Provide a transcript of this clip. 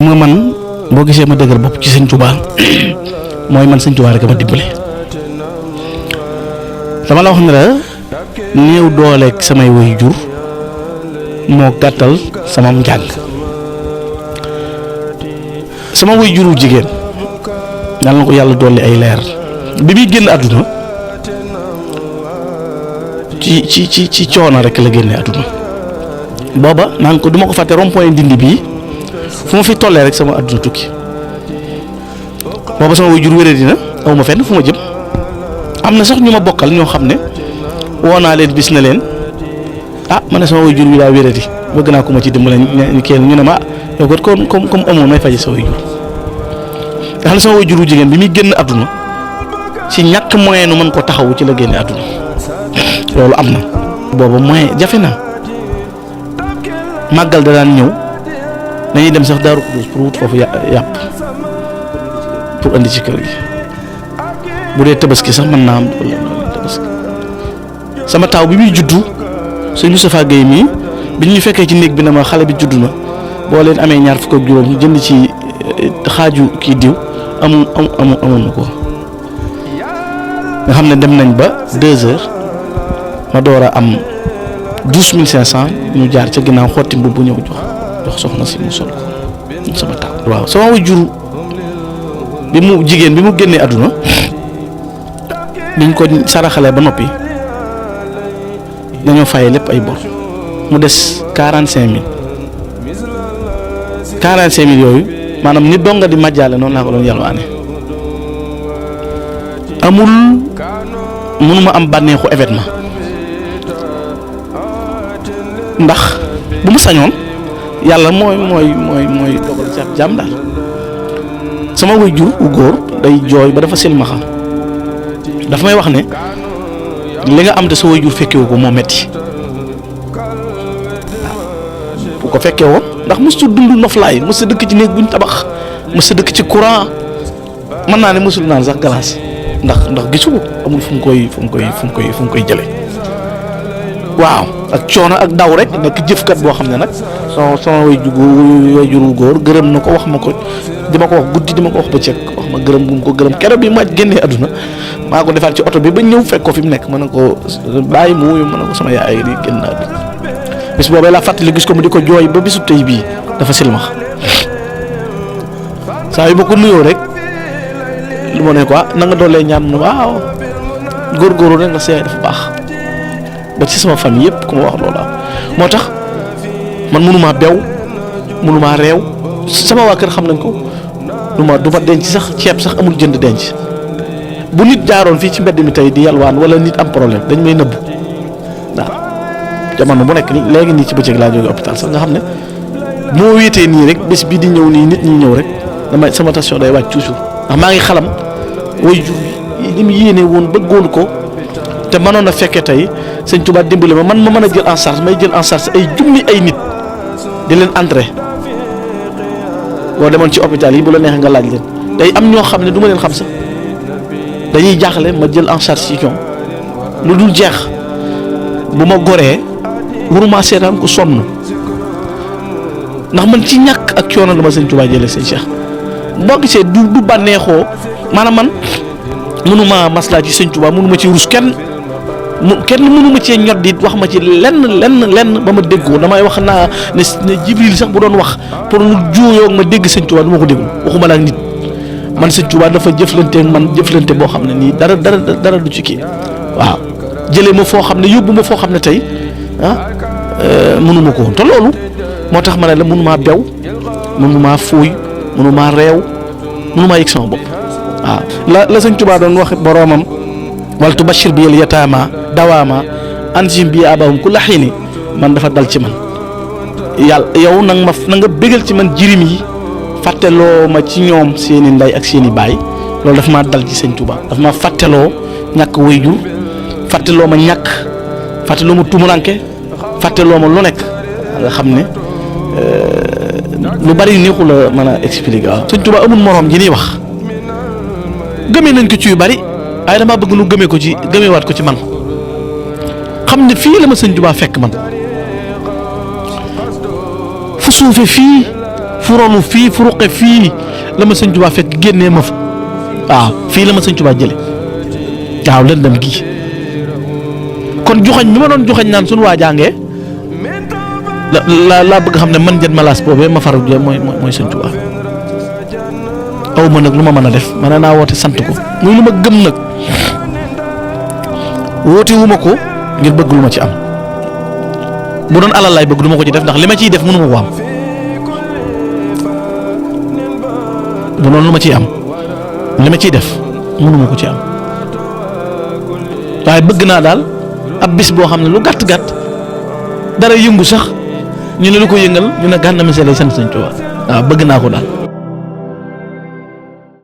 nga man boo gisee ma dëgër bopp ci sëñ Tuubaa mooy man sëñ Tuubaa rek ma dimbale dama la wax ne la néew dooleeg samay waajur moo gàttal sama njàng sama waajuru jigéen yàlla na ko yàlla dolli ay leer bi muy génn àdduna ci coono rek la génne àdduna booba naan ko duma ko fàtte rond-point Ndindi bii fu ma fi tollee rek sama àdduna tukki booba sama waajur wéré dina aw ma fenn fu ma jëm am na sax ñu ma bokkal ñoo xam ne woo naa leen bis na leen ma ne sama waajur wi daa wéradi bëgg naa ko ma ci dimbale ñu ne ma yow kat comme amoon may faje sa waajur nga xam ne sama waajuru jigéen bi muy génn àdduna ci ñàkk moyen nu mën ko taxawu ci la génne àdduna loolu am na booba moyen jafe na màggal da daan ñëw dañuy dem sax Daaru Xudoos pour wut foofu yàpp pour andi ci kër gi bu dee tabaski sax mën naa am tabaski sama taaw bi muy juddu sëñ Moustapha Guèye mii bi ñu fekkee ci néeg bi na ma xale bi juddu na boo leen amee ñaar fukk ak juróom ñu jënd ci xaaju kii diw amoon na ko nga xam ne dem nañ ba 2 heures ma door a am 12500 ñu jaar ca ginnaaw xotti mbubb bu ñëw jox soxna si mu sol ko sama taaw. waaw sama waajur bi mu jigéen bi mu génnee àdduna biñ ko saraxalee ba noppi dañoo fayee lépp ay bor mu des 45000 yooyu maanaam ni donga di majjaale noonu laa ko doon yalwaane amul mënuma am bànneexu événement ndax bu mu sañoon yàlla mooy dogal ci ab jaam daal sama waajur u góor day jooy ba dafa silmaxa dafa may wax ne li nga am te sa waajur fekkewu ko moo metti bu ko fekkee woon ndax mësul dund noflaay mësul dëkk ci néeg buñ tabax mësul dëkk ci courant mën naa ne mësul naan sax glace ndax gisu ko amul fu mu koy jële waaw ak coono ak daw rek nekk jëfkat boo xam ne nag sama waajuru góor gërëm na ko wax ma ko di ma ko wax guddi di ma ko wax bëccëg wax ma gërëm bu mu ko gërëm keroog bi ma génnee àdduna maa ko defaat ci oto bi ba ñëw fekk ko fi mu nekk mën na ko bàyyi mu wuyu mën na ko sama yaay di génn àdduna bis boobee laa fàttali gis ko mu di ko jooy ba bisu tey bii dafa silmax saa yu ma ko nuyoo rek lu ma ne ko na nga doolee ñaan mu ne waaw góorgóorlu rek nga seey dafa baax ba ci sama famille yëpp ku ma wax loolu moo tax man mënumaa bew mënumaa réew sama waa kër xam nañ ko du ma denc sax ceeb sax amul jënd denc bu nit jaaroon fii ci mbedd mi tey di yalwaan wala nit am problème dañ may nëbbu waaw jamono bu nekk léegi nii ci bëccëg laa jógee hôpital sax nga xam ne moo wéetee nii rek bés bi di ñëw nii nit ñi ñëw rek damay sama tension day wàcc toujours ndax maa ngi xalam waajur li mu yéene woon bëggoon ko te mënoon a fekkee tey sëñ Tuubaa dimbali ma mën a jël en charge may jël en charge ay junni ay nit di leen entré boo demoon ci hôpital yi bu la neexee nga laaj leen day am ñoo xam ne du ma leen xam sax dañuy jaaxle ma jël en charge ci ñoom lu dul jeex bu ma goree waruma seetaan ko sonn ndax man ci ñàkk ak coono dama sëñ Tuubaa jëlee sëñ Cheikh boo gisee du bànneexoo maanaam man mënuma maslaa ci sëñ Tuubaa mënuma ci rus kenn mënuma cee ñot di wax ma ci lenn ba ma déggoo damay wax naa ne Jibril sax bu doon wax pour lu juuyoo ma dégg sëñ Tuubaa du ma ko déglu waxuma la ak nit man sëñ Tuubaa dafa jëflante man jëflante boo xam ne nii dara du ci kii waaw jëlee ma foo xam ne yóbbu ma foo xam ne tey mënuma ko woon te loolu moo tax ma ne la mënumaa bew mënumaa fuuy mënumaa réew mënumaa yëg sama bopp waaw la sëñ Tuubaa doon wax boroomam wal tubashir bi yal yataama dawaama anjim bi abahum ku laxiini man dafa dal ci man yàlla yow na nga bégal ci man jirim yi fàtteloo ma ci ñoom seeni ndey ak seeni baay loolu dafa maa dal ci sëñ Tuubaa dafa ma fàtteloo ñàkk waajur fàtteloo ma ñàkk fàtteloo ma tumuranke fàtteloo ma lu nekk nga xam ne lu bari neexu la mën a expliquer waaw sëñ Tuubaa amul moroom ji ñuy wax gëmee nañ ko ci yu bari waaye damaa bëgg nu gëmeewaat ko ci man xam ne fii la ma sëñ Tuubaa fekk man fu suufe fii furonu fii furuqe fii la ma sëñ Tuubaa fekk génnee ma fa waaw fii la ma sëñ Tuubaa jële waaw lëndëm gi kon joxañ bi ma doon joxañ naan suñu waa jàngee la bëgg xam ne man jën malaas boobee ma faru jee mooy sëñ Tuubaa aw ma nag lu ma mën a def ma ne naa woote sant ko muy lu ma gëm nag woote wu ma ko ngir bëgg lu ma ci am bu doon alal laay bëgg du ma ko ci def ndax li ma ciy def mënu ma ko am bu doon lu ma ciy am li ma ciy def mënu ma ko ci am waaye bëgg naa daal ab bis boo xam ne lu gàtt gàtt dara yëngu sax ñu ne lu ko yëngal ñu ne Gana Messere lay sant sëñ Tuubaa waaw bëgg naa ko daal.